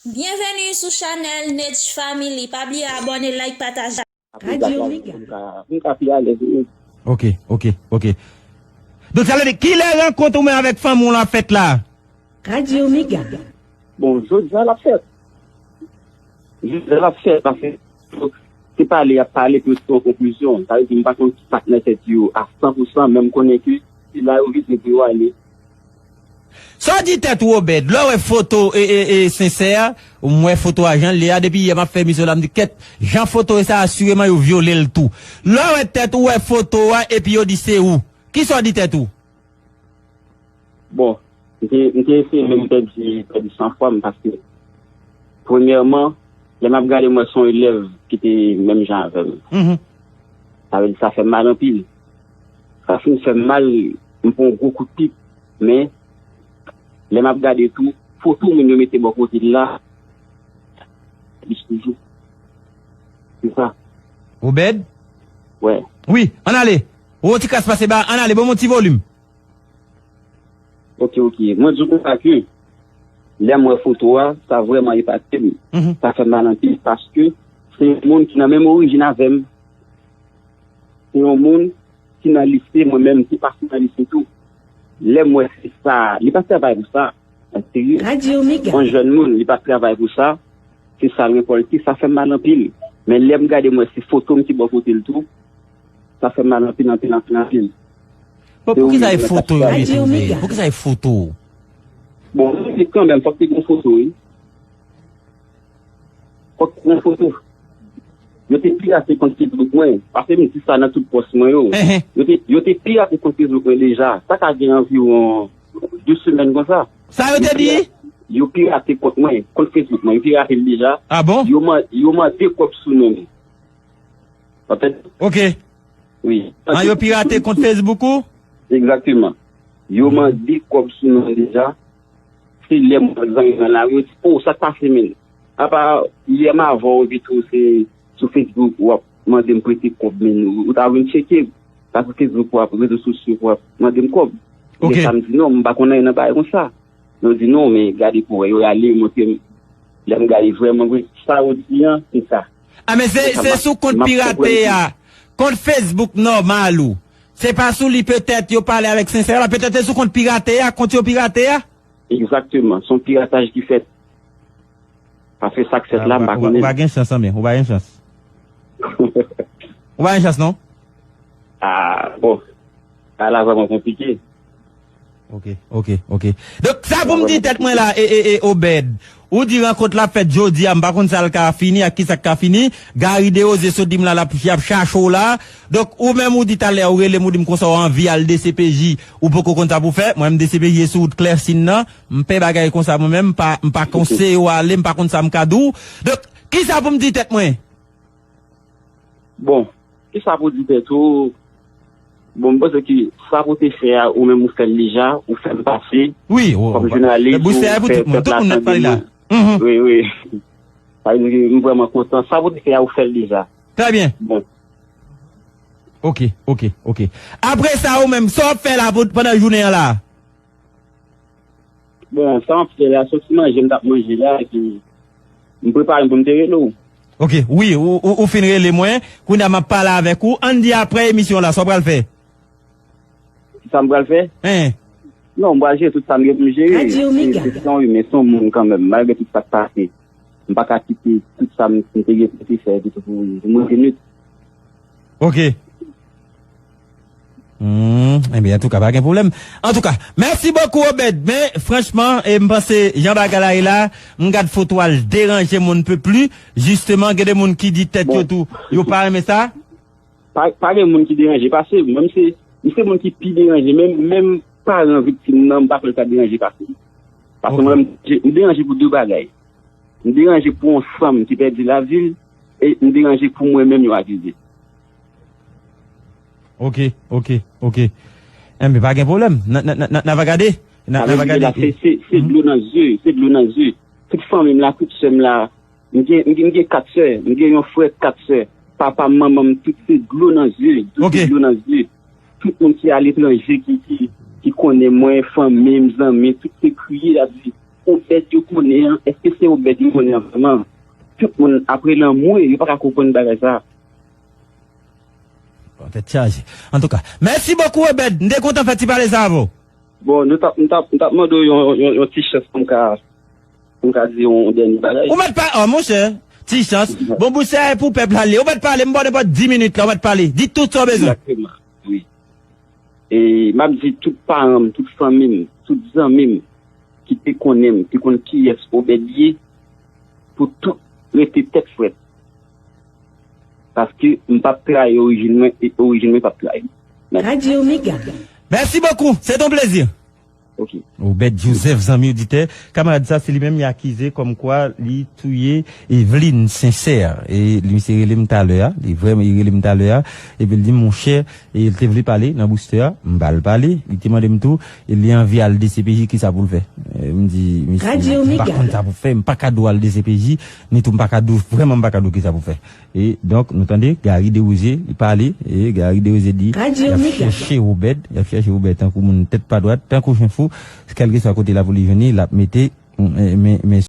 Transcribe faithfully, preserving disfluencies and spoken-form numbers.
Byenveni sou chanèl Nedj Family. Pa bliye abòne, like, pataje. Radyo Mega. Pou m ka pi alèz wi. Ok, ok, ok. Donk sa vle di, kilè rankont ou menm avèk fanmi w lan fèt la? Radyo Mega. Bon, jodi a l ap fèt. Jodi a l ap fèt paske se pale y ap pale pou yo te yon konklizyon. Sa vle di m pa konn ki sa k nan tèt yo a san pou san, men m konnen ke se la yo vize pou yo ale. Sa w di tèt ou, Obed, lè w wè foto e, e, e, Sensè a, m wè foto a jan l ye a, depi yè m ap fè emisyon la, m di, kèt, jan foto e sa, asireman yo vyole l tou. Lè w wè tèt ou, wè foto a, epi yo di se ou. Kisa w di tèt ou? Bon, m te, m te eseye menm pèdi, pèdi san fwa m paske, premyèman, lè m ap gade m wè se yon elèv ki te menm jan avè m. Mhm. Sa vle di sa fè m mal anpil. Sa fin fè m mal, m pran yon gwo kout pip. Men, lè m ap gade tou, foto moun yo mete bò kote l la, plis toujou. Se sa. Obed? Wè. Wi, ann ale. Ou ti kras pase ba, ann ale, ban m yon ti volim. Ok, ok. Mwen di w konsa ke lè m wè foto a, sa vrèman epate m. Mhm. Sa fè m mal anpil paske se yon moun ki nan menm orijin avè m. Se yon moun ki nan lise, mwen menm, ki pase nan lise tou. Lè m wè se sa, li pa travay pou sa. Serye. Radyo Mega. Yon jèn moun, li pa travay pou sa. Se sa l rekòlte, sa fè m mal anpil. Men lè m gade m wè se foto m ki bò kote l tou. Sa fè m mal anpil, anpil, anpil, anpil. Bon, poukisa e foto yo mete, Obed? Poukisa e foto? Bon, mwen di kanmenm, fòk te gen foto, wi. Fòk te gen foto. Yo te pirate kont Facebook mwen. Paske m di sa nan tout pòs mwen yo. Ehe. Yo te, yo te pirate kont Facebook mwen deja. Sa ka gen anviwon de semèn konsa. Sa yo te di? Yo pirate kont mwen, kont Facebook mwen. Yo pirate l deja. Ah bon? Yo man, yo mande kòb sou non m. Patèt, Ok. wi. An yo pirate kont Facebook ou? Egzakteman. Yo mande kòb sou non m deja. Se lè m wè zanmi nan lari, yo di, "O, sa k pase, menm?" Apa, yè m avè w, epi tou, se sou Facebook, w ap mande m prete kòb, menm ou, ou ta vin tcheke. Sa sou Facebook, w ap, rezo sosyo, w ap mande m kòb. Ok. Men sa m di, "Non, m pa konn anyen nan bagay konsa." Yo di, "Non, men gade pou wè." Yo ale, yo montre m. Lè m gade vrèman, vre, sa yo di an, se sa. Ah, men se, se sou kont pirate a. Kont Facebook nòmal ou. Se pa sou li petèt yo pale avèk Sensè la. Petèt se sou kont pirate a, kont yo pirate a. Egzakteman. Se yon pirataj ki fèt. Paske sa k fèt la, m pa Ou pa- ou konnen. pa gen chans, anben. Ou pa gen chans. Ou pa gen chans, non? Ah, bon. Sa la vrèman konplike. Ok, ok, ok. Donk, sa pou m di tèt mwen la, e, e, e, Obed. Ou di rankont la fèt jodi a, m pa konn sa l ka fini, ak ki sa k ka fini. Gary Desrosiers sot di m la, l ap, y ap chache w la. Donk, ou menm ou di talè, ou rele m, ou di m konsa, ou anvi al D C P J, ou poko konn sa pou fè. Mwen menm D C P J sou wout Klèsin nan, m pè bagay konsa mwen menm, m pa, m pa konseye w ale, m pa konn sa m ka di w. Donk, ki sa pou m di tèt mwen? Bon, ki sa pou di tèt ou? Bon, m panse ke sa pou te fè a, ou menm ou fè l deja, ou fè m pase. Wi, ou, Kòm jounalis, bouch ou fè a pou fè tout moun, pèp tout la moun ap tande pale la. nou. Mhm. Wi, wi. Sa vle di ke m vrèman kontan. Sa pou te fè a, ou fè l deja. Trè byen. Bon. Ok, ok, ok. Apre sa, ou menm, sa w ap fè la pou- pandan jounen an la? Bon, sa m ap fè la, soti manje m t ap manje la, epi m prepare m pou m te rele w. Ok, wi, ou, ou, ou fin rele mwen. Kounye a m ap pale avèk ou. Ann di apre emisyon la, sa w pral fè? Ki sa m pral fè? Hein? Non, m pral jere tout sa m gen pou m jere. Radyo Mega. Se, se, se yon imen, se yon moun kanmenm, malgre tout sa k pase. M pa ka kite tout sa m, m te gen pou te fè, epi tou pou, pou mwen vini. Ok. Hmm, ebyen, antouka, pa gen pwoblèm. Antouka, mèsi bokou, Obed. Men, franchman, e, m panse, jan bagay la ye la, m gad foto a, l deranje m on ne peut plus. Jisteman, gen de moun ki di tèt yo tou, yo pa renmen sa. Pa, pa gen moun ki deranje pase m. Mwen, m se, m se moun ki pi deranje. Menm, menm paran viktim nan, m pa kwè l ka deranje pase m. Paske Ok. mwen, m, m deranje pou de bagay. M deranje pou yon sanm ki pèdi lavi l, e m deranje pou mwen menm yo akize. Ok, ok, ok. Enben, pa gen pwoblèm. N a, n a, n a, n a va gade. N a, n a va gade. Se, se, se dlo nan zye, se dlo nan zye. Tout fanmi m la, tout sè m la, m gen, m gen, m gen kat sè, m gen yon frè, kat sè. Papa m, manman m, tout se dlo nan zye, tout Ok. se dlo nan zye. Tout moun ki aletranje, ki, ki, ki konnen mwen, fanmi m, zanmi, tout se kriye, y ap di, Obed yo konnen an, èske se Obed yo konnen an vrèman? Tout moun apre lanmou, yo pa ka konprann bagay sa. Bon, tèt chaje. Antouka, mèsi bokou Obed. M te kontan fè ti pale sa avè w. Bon, nou t ap, m t ap, m t ap mande w yon, yon, yon ti chans pou m ka, pou m ka di yon dènye bagay. Ou mèt pa, oh, monchè, ti chans. Bon, bouch sa e pou pèp la li. Ou mèt pale, m ba w nenpòt dis minit la, ou mèt pale. Di tout sa w bezwen. Egzakteman, wi. E m ap di tout paran m, tout fanmi m, tout zanmi m ki te konnen m, te konn kiyès Obed ye, pou tout rete tèt frèt. Paske m p ap trayi orijin mwen e orijin mwen p ap trayi m. Mèsi. Mèsi bokou. Se ton plezi. Ok. Obed Joseph, zanmi oditè, kamarad sa, se li menm y akize kòmkwa li touye Eveline Sincère. E li misye rele m talè a, li vrèman li rele m talè a, epi li di m, monchè, e li te vle pale nan bouch tè a, m ba l pale, li te mande m tou, e li anvi al D C P J, kisa pou l fè? E m di, misye, m pa konn sa pou fè, m pa ka di w al D C P J, ni tou m pa ka di w, vrèman m pa ka di w kisa pou fè. E donk, nou tande, Gary Desrosiers, li pale, e Gary Desrosiers di, y ap chèche Obed, y ap chèche Obed tankou moun tèt pa dwat, tankou chen fou, kèlkeswa kote la pou li jwenn li, l ap mete, men, men, men,